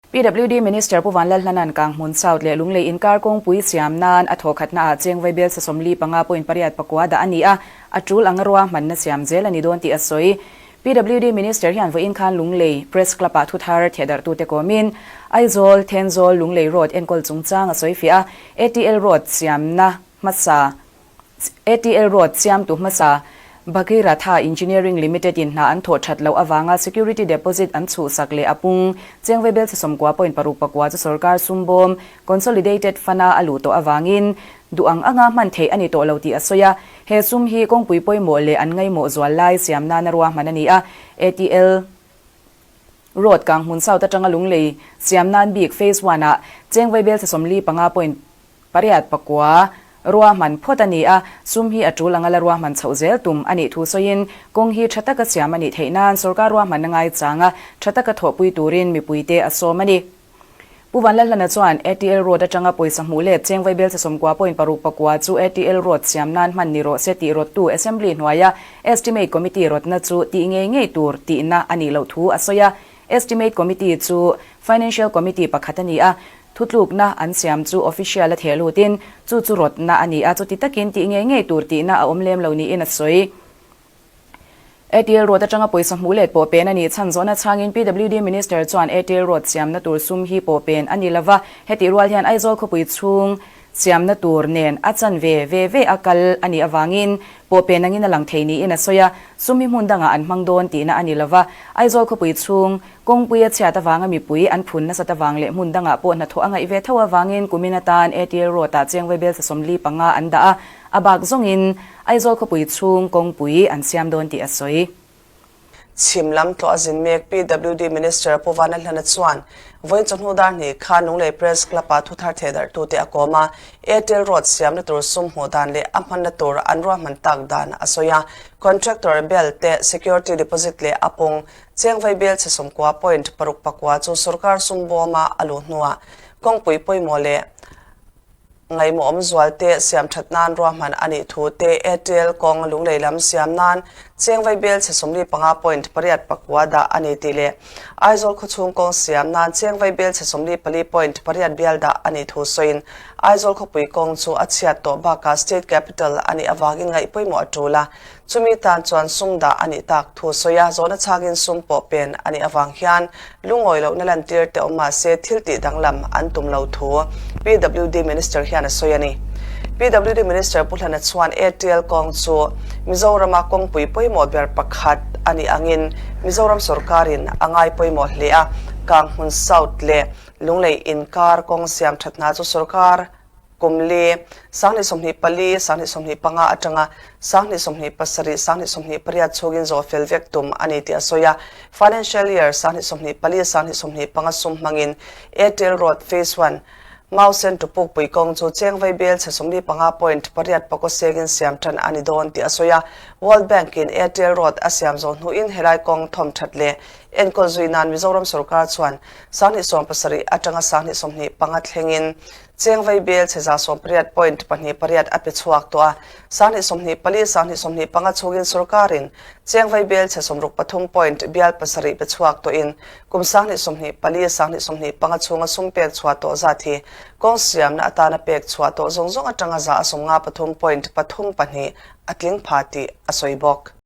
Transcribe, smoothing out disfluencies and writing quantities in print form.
PWD Minister Pu Vanlalhlana'n Kanghmun South leh Lunglei inkar kawngpui siam nan a thawhkhatnaah cheng vaibel 75 point pariat pakua dah a ni a, a tul anga ruahmanna siam zel a ni dawn tih a sawi. PWD Minister hian vawiin khan Lunglei Press Club-ah thuthar thehdarhtute kawmin Aizawl, Thenzawl, Lunglei Road enkawl chungchang a sawi fiah a, ATL Road siamna hmasa ATL Road siamtu hmasa Bhagiratha Engineering Limited in hna an thawh that loh avanga security deposit an chhuhsak leh a pung chengve belchhe 90 point paruk pakua chu sorkar sumbawm Consolidated Fund-a a luh tawh avangin duh ang anga hman theih a ni tawh lo tih a sawi a. He sum hi kawngpui pawimawh leh an ngaimawh zual lai siam nana ruahman a ni a. ATL Road Kanghmun South atanga Lunglei siam nan bik Phase One-ah chengve belchhe 45 point Pariat pakua ruahman phawt a ni a, sum hi a tul anga la ruahman chhoh zel tum a nih thu sawiin kawng hi tha taka siam a nih theih nan sorkar ruahmanna ngaichang a tha taka thawhpui turin mipuite a sawm a ni. Pu Vanlalhlana chuan ATL Road atanga pawisa hmuh let cheng vaibel che 90 point paruk pakua chu ATL Road siam nan hman ni rawh se tih rawttu Assembly hnuaia Estimate Committee rawtna chu tih ngei ngei tur tihna a nih loh thu a sawi a. Estimate Committee chu Financial Committee pakhat a ni a, Thutlukna an siam chu official a theh lutin chu chu rawtna a ni a, chuti takin tih ngei ngei tur tihna a awm lem lo niin a sawi. ATL Road atanga pawisa hmuh let pawh pen a nih chhan zawhna chhangin PWD Minister chuan ATL Road siamna tur sum hi pawh pen a ni lova, hetih rual hian Aizawl khawpui chhung siamna tur nen a chan ve ve ve a kal a nih avangin pawh pen angin a lang thei niin a sawi a, sum hi hmun dangah an hmang dawn tihna a ni lova, Aizawl khawpui chhung Kawngpui a chhiat avanga mipui an phun nasat avang leh hmun dangah pawh hnathawh a ngaih ve tho avangin kumin atan ATL Road-ah chengvawi bel 45 an dah a, a bak zawngin Aizawl khawpui chhung kawngpui an siam dawn tih a sawi. Chhim lam tlawh a zin mek PWD Minister Pu Vanlalhlana chuan vawiin chawhnu dar hnih khan Lunglei Press Club-ah thuthar thehdarhtute a kawm a, ATL Road siamna tur sum hmuh dan leh a hmanna tur an ruahman tak dan a sawi a, Contractor bel te security deposit leh a pung Chengvai bel chhe 90 point paruk pakua chu sorkar sum bawma a luh hnuah kawngpui pawimawh leh ngaihmawhawm zualte siam that nan ruahman a nih thu te Airtel kawng Lunglei lam siam nan Chengvai bel chhe 45 point pariat pakua dah a ni tih leh Aizawl khawchhung kawng siam nan Chengvai bel chhe 44 point pariat bial dah a nih thu sawiin Aizawl khawpui kawng chu a chhiat tawh bakah State Capital a nih avangin ngaih pawimawh a tul a. Chumi tan chuan sum dah a nih tak thu sawi a, zawhna chhakin sum pawh pen a nih avang hian lungawi lohna lantir te awm mah se thil tih danglam an tum lo thu PWD Minister hian a sawi a ni. PWD Minister Pu Hlana chuan ATL kawng chu Mizorama kawngpui pawimawh ber pakhat a nih angin Mizoram sorkarin a ngai pawimawh hle a, Kanghmun South leh Lunglei inkar kawng siam thatna chu sorkar Kum li, 2024, 2025 atanga 2027, 2028 chhungin zawh fel vek tum a ni tih a sawi a. Financial Year 2024, 2025 sum hmangin Airtel Road Phase One, Mausen to Pukpui kawng chu chengvei bel chhe 45 point pariat pakaw sengin siam tan a ni dawn tih a sawi a. World Bank in Airtel Road a siam zawh hnuin helai kawng thawm that leh enkawl zui nan Mizoram sorkar chuan 2017 atanga 2025 thlengin Chengvei bel chhe 180 point pahnih pariat a pe chhuak tawh a, 2024, 2025 chhungin sorkarin Chengvei bel chhe 63 point bial pasarih pe chhuak tawhin kum 2024, 2025 chhunga sum pek chhuah tawh zat hi kawng siamna atana pek chhuah tawh zawng zawng atanga 53 point pathum pahnih a tling pha tih a sawi bawk.